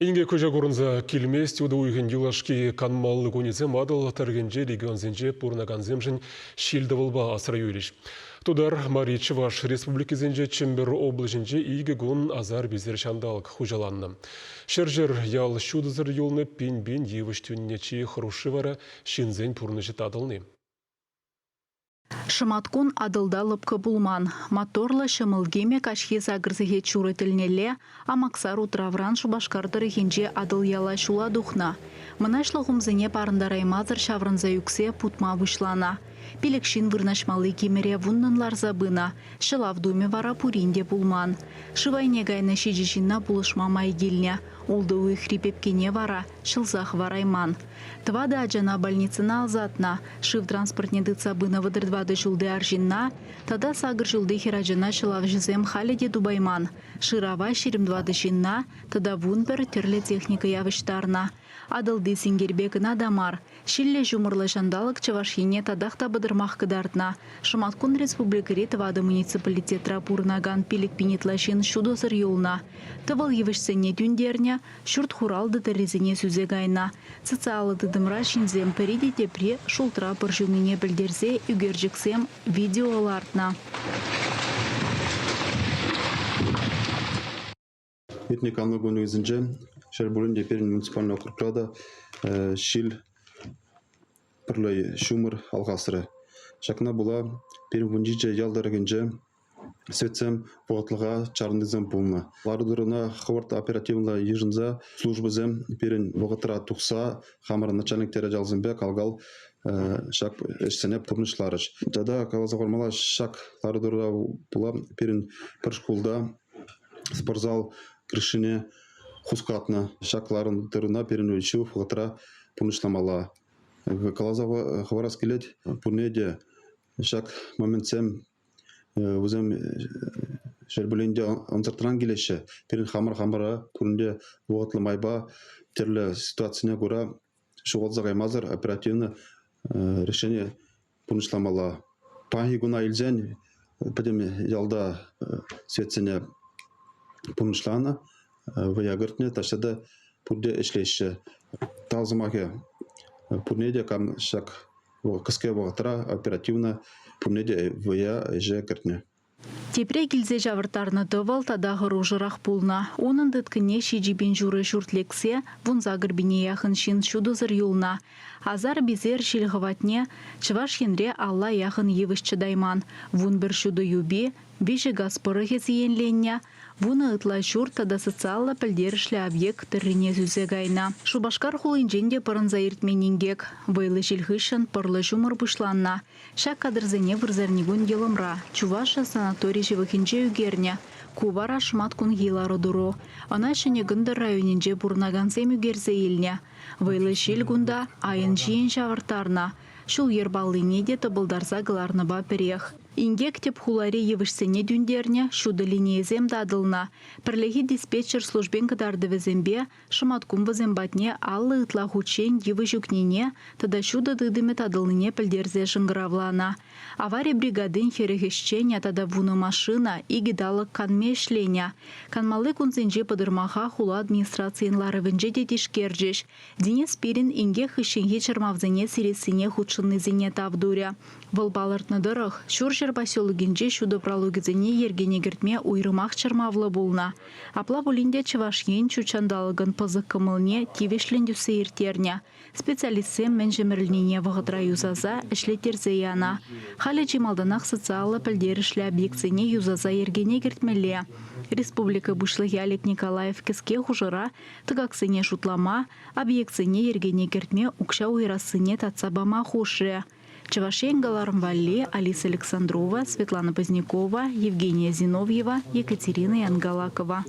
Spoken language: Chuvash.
Инкек куҫа курӑнса килмест. Утӑ уйӑхӗн юлашки канмалли кунӗсем Атӑл тӑрӑхӗнче регионсенче пурӑнакансемшӗн ҫил-тӑвӑлпа асра юлӗҫ. Тутар, Мари, Чӑваш республикисенче, Чӗмпӗр облаҫӗнче икӗ кун асар-писер ҫанталӑк хуҫаланнӑ. Ҫӗр-ҫӗр ял ҫутӑсӑр юлнӑ, пин-пин йывӑҫ тӳннӗ. Чи хӑрушши вара ҫынсен пурнӑҫӗ татӑлни. Шӑматкун Атӑлта лӑпкӑ пулман. Моторлӑ ҫӑмӑл кимӗ каҫхи сакӑр сехет ҫурӑ тӗлнелле Амаксар утравран Шупашкар тӑрӑхӗнчи Атӑлъяла ҫула тухнӑ. Мӑнаҫлӑ хумсене парӑнтараймасӑр ҫаврӑнса ӳксе путма пуҫланӑ. Пилӗк ҫын вырнаҫмалли кимӗре вуннӑн ларса пынӑ. Ҫӑлав тумӗ вара пурин те пулман. Шыв айне кайнӑ ҫичӗ ҫынна пулӑшма май килнӗ. Ултӑ уйӑхри пепкене вара ҫӑлса хӑварайман. Тӑватӑ ачана больницӑна ӑсатнӑ. Шыв транспортне тытса пынӑ 34 ҫулти арҫынна тата сакӑр ҫулти хӗрачана ҫӑлавҫӑсем халӗ те тупайман. Шырава 24 ҫынна тата 11 тӗрлӗ техника явӑҫтарнӑ. Атӑлти синкерпе кӑна та мар. Ҫиллӗ ҫумӑрлӑ ҫанталӑк Чӑваш Ене татах та пӑтӑрмах кӑтартнӑ. Шӑматкун республикӑри тӑватӑ муниципалитетра пурӑнакан 5000 ытла ҫын ҫутӑсӑр юлнӑ. Тӑвӑл йывӑҫсене тӳнтернӗ, ҫурт хуралтӑ тӑррисене сӳсе кайнӑ. Социаллӑ тытӑмра ҫынсем пӗри те тепри шултра пӑр ҫунине пӗлтерсе ӳкерчӗксем, видео лартнӑ. Иртнӗ кану кунӗсенче шел пулин те пирӗн муниципальный округра та ҫил пӗрле ҫумӑр алхасрӗ. Ҫакна пула пирӗн вунҫичӗ ял тӑрӑхӗнче сетьсем вӑхӑтлӑха чарӑннисем пулнӑ. Лару-тӑруна хӑвӑрт оперативлӑ йышӑнса службӑсем пирӗн вӑхӑтра тухса хамӑрӑн начальник территориалсемпе кал-кал ҫак ӗҫсене пурнӑҫларӗҫ. Тата каласа хӑвармалла, ҫак лару-тӑрура пула пирӗн пӗр шкулта спортзал крышине хускатнӑ. Ҫак лару-тӑруна пирӗн ҫывӑх вӑхӑтра пурнӑҫламалла. Каласа хӑварас килет, пурне те ҫак моментсем вӗсем шел пулин те ӑнсӑртран килеҫҫӗ. Пирӗн хамӑр хамӑра пурин те вӑхӑтлӑ майпа тӗрлӗ ситуацине кура ҫухалса каймасӑр оперативно решение пурнӑҫламалла. Паянхи куна илсен пӗтӗм ялта сетьсене пурнӑҫланӑ, вӑя кӗртнӗ, таҫта та пурте ӗҫлеҫҫӗ. Тав сӑмахӗ пурне те кам ҫак кӗске вӑхӑтра оперативно пурне те вӑя ӗҫе кӗртнӗ. Тепре килсе ҫавӑрттарнӑ тӑвӑл тата хӑрушӑрах пулнӑ. Унӑн тыткӑнне 7000 ҫурӑ ҫурт лексе 18 пине яхӑн ҫын ҫутӑсӑр юлнӑ. Асар-писер ҫил хӑватне Чӑваш Енре алла яхӑн йывӑҫ чӑтайман. 11 ҫутӑ юпи, виҫӗ газ пӑрӑхӗ сиенленнӗ, вунӑ ытла ҫурт тата социаллӑ пӗлтерӗшлӗ объект тӑррине сӳсе кайнӑ. Шупашкар хулинчен те пӑрӑнса иртмен инкек. Вӑйлӑ ҫил хыҫҫӑн пӑрлӑ ҫумӑр пуҫланнӑ. Ҫак кадрсене вырсарникун Йӑлӑмра, Чувашия санатори ҫывӑхӗнче ӳкернӗ. Ку вара шӑматкунхи лару-тӑру. Ӑна Ҫӗнӗ Кӑнтӑр районӗнче пурӑнакансем ӳкерсе илнӗ. Вӑйлӑ ҫил кунта айӑн-ҫийӗн ҫавӑрттарнӑ. Ҫул-йӗр паллине те тӑпӑлтарса кӑларнӑпа пӗрех. Инкек тӗп хулари йывӑҫсене тӳнтернӗ, ҫутӑ линийӗсем татӑлнӑ. Пӗрлехи диспетчер службин кӑтартӑвӗсемпе шӑматкун вӗсем патне 50 ытла хутчен йывӑҫ ӳкнине тата ҫутӑ тытӑмӗ татӑлнине пӗлтерсе шӑнкӑравланӑ. Авари бригадин 40 ӗҫченӗ тата вунӑ машина икӗ талӑк канми ӗҫленӗ. Канмалли кунсенче пӑтӑрмаха хула администрацийӗн ларӑвӗнче те тишкерчӗҫ. Денис Спирин инкек хыҫҫӑнхи чӑрмавсене сирессине хутшӑннисене тав турӗ. Вӑл палӑртнӑ тӑрӑх, Ҫурҫӗр поселокӗнчи ҫутӑ пралукӗсене йӗркене кӗртме уйрӑмах чӑрмавлӑ пулнӑ. Апла пулин те Чӑваш Ен ҫут ҫанталӑкӑн пӑсӑк кӑмӑлне тивӗҫлӗн тӳссе ирттернӗ. Специалистсем мӗн ҫӗмӗрӗлнине вӑхӑтра юсаса, ӗҫлеттерсе янӑ. Халӗ чи малтанах социаллӑ пӗлтерӗшлӗ объектсене юсаса йӗркене кӗртмелле. Республика Пуҫлӑхӗ Олег Николаев кӗске хушӑра тӑкаксене шутлама, объектсене йӗркене кӗртме укҫа уйӑрассине татса пама хушрӗ. Чӑваш Ен кӑларӑм валли Алиса Александрова, Светлана Позднякова, Евгения Зиновьева, Екатерина Янгалакова.